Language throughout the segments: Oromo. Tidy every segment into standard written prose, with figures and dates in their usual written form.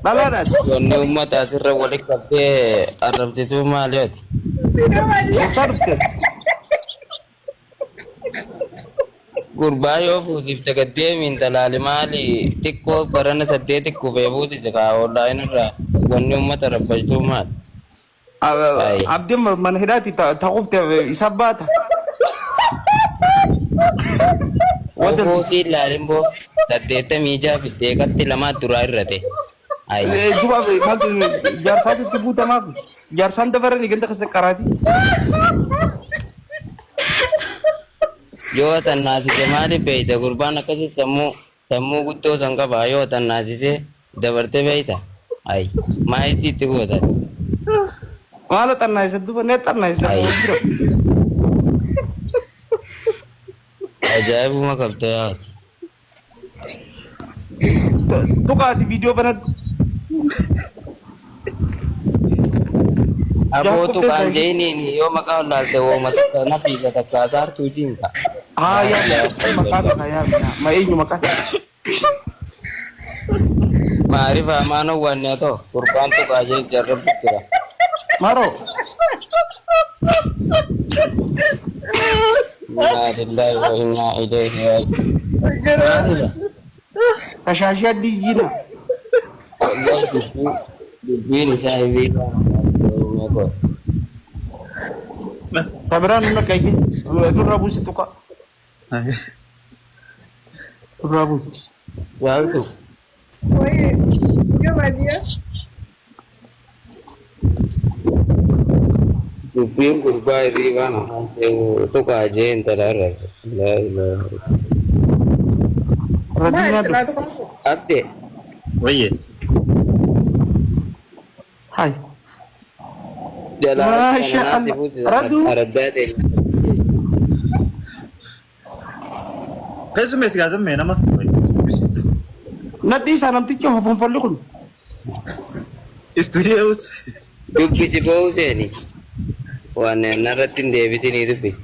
Dhalaadhaati. Wanni uummata asirra wali qabdee arrabsituu maali ati? Istiidiyoo baadiyyaa. Eessaa dhufte? Gurbaa yoo fuusifte gad deemi intalaali maali xiqqoo barana saddeeti kufee fuusise kaa online irraa wanni uummata rabbashtuu maali? Ayi. Abdiin mana hidhaati ta kufte isa baata. Wanta Kufuu siin laalin boo 86 fiddee qabxi lamaa duraa irrate. Ayi. Duba maaltu jaarsaatu itti guutamaaf jaarsaan dabarani ganda keessa qaraati. Yoo tannaasise maaliif beeyta gurbaan akkasii sammuu sammuu guddoo san qaba yoo tannaasise dabarte beeyta. Ayi. Maa itti itti goota. Maalo xannaayisa duba ne xannaayisa Ayi. jira. Ajaa'ibuma qabda yaati. Tuqaati viidiyoo banadhu. Aboo Jaakkob tuqaan teessoo. jeeniin yoo maqaa wallaalte wooma sana fiiga takka saartuu jiinka. Haa yaa maqaa beekaa yaa ma eenyu maqaa. Maarifa amaanoo waan haa ta'u gurbaan tuqaa jee jarrabbu jira. Maroo. Innaa lillaahi wa innaa ilayhi raaji'uun. Maaliidha? Tashaashii addii jiina. Wallahi dubbiin isaa hirriibaa nama Tabiraan nuna qayyee nurraa buusi tuqa. Nurraa buusi. Yaaltu. Wayii istiidiyoo baadiyyaa. Dubbiin gurbaa hirriibaan afaan seenu tuqaa jee intala arrabse. Laa ilaaha illallah. Maal Radiinaa silaa dhufe. tuqaa? Abde. Wayye. Hai. Jalaa Maasha kana naatti Allah. fuusisan Raduu. araddaa ta'e. Keessummeessi gaa zammee nama. Nadhii isaa namtichi hofonfolli kun. Istuudiyoos. Dubbisi boo'u seeni. Waan narratti hin deebisinii dubbisi.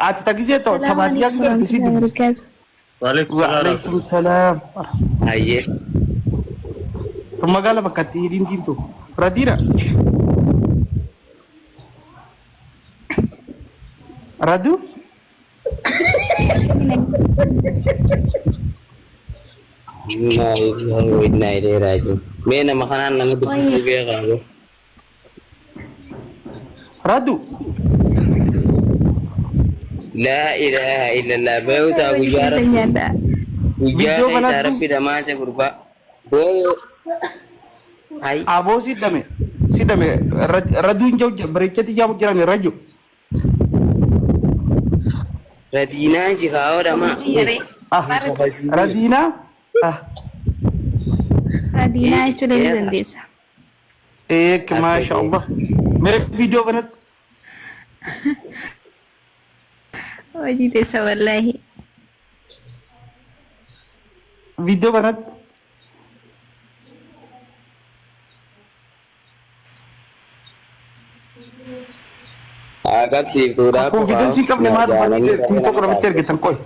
Ati ta gizee ta'u ta Salaamu baadiyyaa alaikum gizee dhufte sii warahmatullahi dubbisi. wabarakatuh. Waalaikum salaam. Waalaikum salaam. Hayyee. Tun magaala bakka itti hidhiin diimtu. Radiidha. Radu. Innaa lillahi wa innaa ilayhi raaji'uun. Mee nama kanaan nama dubbisuu beekaa boo. Radu. Laa ilaaha illallah beeyutaa guyyaa rabbi Nyaadha. guyyaa Viidiyoo keessaa banadhu. rabbi dhamaase gurbaa. Boo hay Aboo si dhame. Si dhame. Raduun jau bareechatti jaamu jiran raju. Radiinaa shikaa'oo dhamaa. Ah. Radiinaa. Ah. Radiinaa jechuun ni dandeessa. Eek maasha Allah. Mee viidiyoo banadhu. Hojii teessa wallaahi. Viidiyoo banadhu. Agarsiiftuudhaaf Ka konfiidensii hin qabne maal dhufanii TikTok irratti ergitan qoy.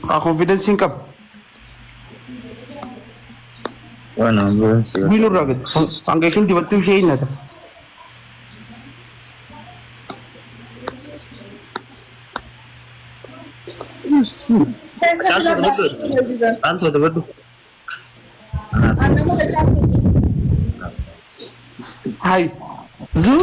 Ka konfiidensii hin qabne. Waan ambulaansii. Wiin irraa gadi. Hanga ishiin dibattuu ishee hin nata. Keessa Caaltuu filadhaa. dabadhu. Caaltuu dabadhu. An namoota caaltuu. Hay. Zuu.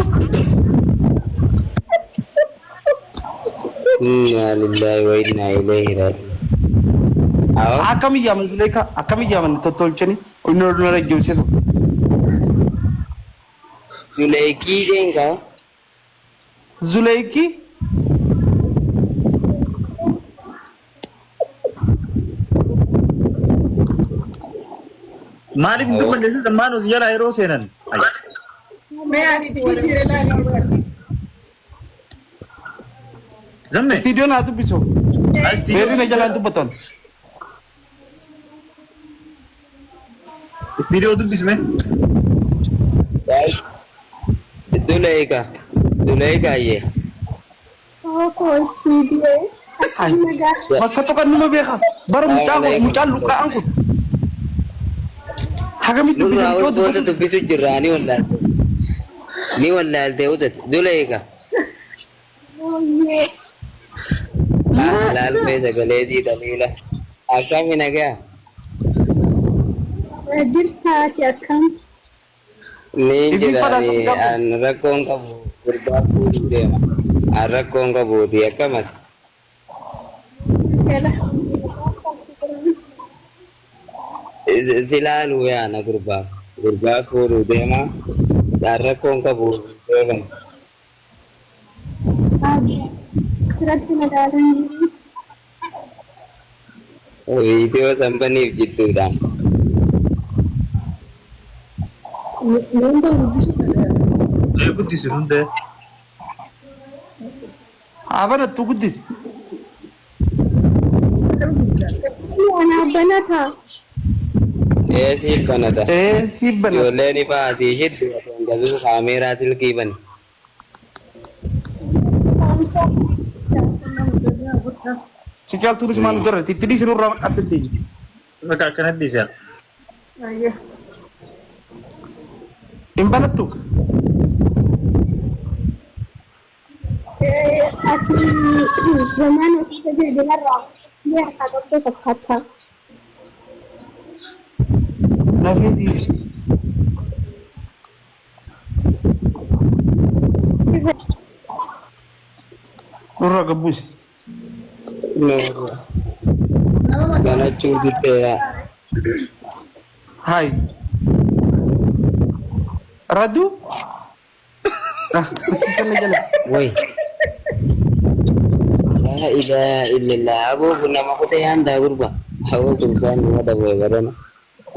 Inna lillahi wa inna ilayhi raaji'uun. Awwa. Akkam iyyaman Zuleekaa akkam iyyaman tottolchanii inni ol nara ijjoomsitu. Zuleekii jeenkaa. Zuleeykii. Maaliif hin dubbanne sisan maal hojii jalaa yeroo seenan? Ay. Mee ani itti jijjiire laali isa. Zamme. Istiidiyoon haa dubbisu. Beerri na jalaan dubbatan. Istiidiyoo dubbisme. Duleeka. Duleeka ayyee. Koo istiidiyoo. Ay. Bakka tokko numa beeka. Bara mucaa kun mucaan luqqa'aan kun. Hagamitti Nurraa dubbisan ol yoo booda dubbatu dubbisu jirraa ni wallaalte. Ni wallaalte usati. Zuleeka. Ooyyee. Ah, laalfee sagalee sii daliila. Akkami nagaa? Jirtaati akkam? Ni Ifin jira fadhaa ni sun qabu. an rakkoon qabu gurbaa fuudhuu deema. An rakkoon qabuuti akkamati. Jala. Si laaluu yaana gurbaaf. Gurbaa fuudhuu deema. An rakkoon qabu deeman. Asirratti madaalanii. Viidiyoo sanbaniif jidduudhaan. Hunda guddisuu danda'a. Ee guddisu hundee. Haa banattu guddisi. Akkam guddisa? Anaa banataa. Ee siif banata. Ee siif banata. Ijoolleen ifaa asii shiddu osoo hin gasuu kaameeraa silkii bani. Saamsa. Si caaltuunis maal nuti irratti itti dhiisi nurraa maqaatti ittiin. Bakka akkanatti dhiisa. Ayyee. Hin banattu. Ati zamaan osoo tajaajilarraa ni harkaa qabdee fakkaata. Nafee dhiisi. Nurraa gabbuusi. Nama mataa. Banachuu diddeera. Hayi. Radu. Ah, sana jala. Wai. Laa ilaaha illallah. Aboo kun nama kutee handaa gurba. Aboo gurbaan nama dhabee barana.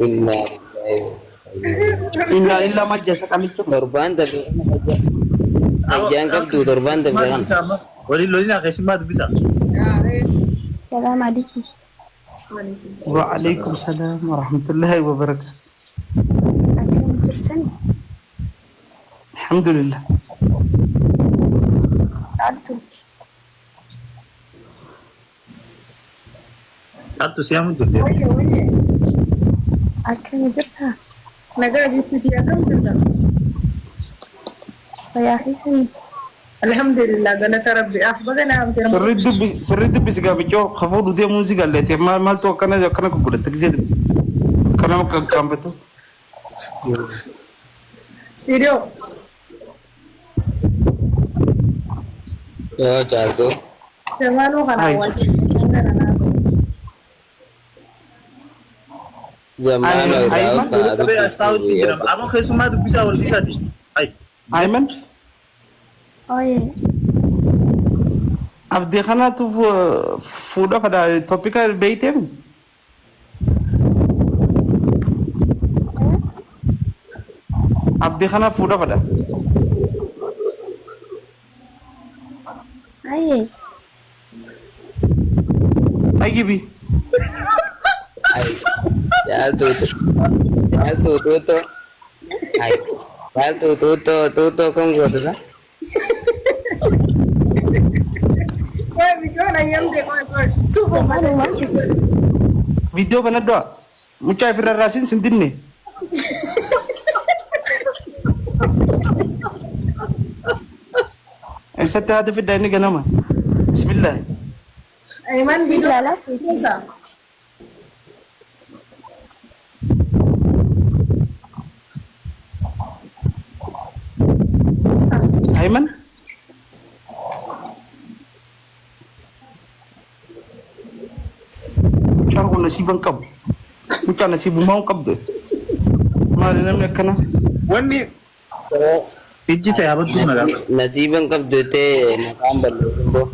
Innaa lillahi wa Innaa illaa maal jessa qalichu. Torbaan darbe kana fayyaa hin qabdu torbaan darbe kana. Waliin lolinaa keessummaa dubbisa. Salaam alaikum. Wa alaikum salaam wa rahmatullahi wa barakatuh. Akkam jirtan? Alhamdulillah. Caaltu. Caaltu si hamu jirti. Wayye wayye. Akkam jirta? Nagaa jirtiti akkam jirta? Fayyaa keessanii? Alhamdulillah galata rabbi. Ah baga naa hamte nama. Sirrii dubbisi sirrii dubbisi gaafachoo hafuu dhutee muuzii galleete maal maaltu akkana akkana gurguratta gisee dubbisi. Kana kan kaanfatu. Studio. Yoo caaltu. Zamaanuu kana Hai. wal kana naa. Zamaanoo irraa Ayman? us Qabee as taa'utti jira. dubbisuu. Ammoo keessummaa dubbisaa wal dhiisaati. Ayi. Ayman Ooyee. abdii kanaatu fuudha fada toppika beeyteem. Abdii kana fuudha fada. Ayyee. Xayyibi. Ay, caaltu caaltu tuutoo. Ay, caaltu tuutoo tuutoo kam gootisa? Qoy bijoon ayyamte qoy qoy. Suufa malee suufa. Viidiyoo banadhaa. Mucaa ifirra raasiin sin dinne. Eessatti haati fidda inni ganama. Bismillah. Ayman Si viidiyoo ilaalaa feeti. keessa. Ayman. Mucaan kun nasiiba hin qabu. Mucaan nasiibummaa hin qabdu. Maali namni akkana? Wanni ijji ta'e habattuu na gaafata. Nasiiban qabdu jettee maqaan balleessin boo.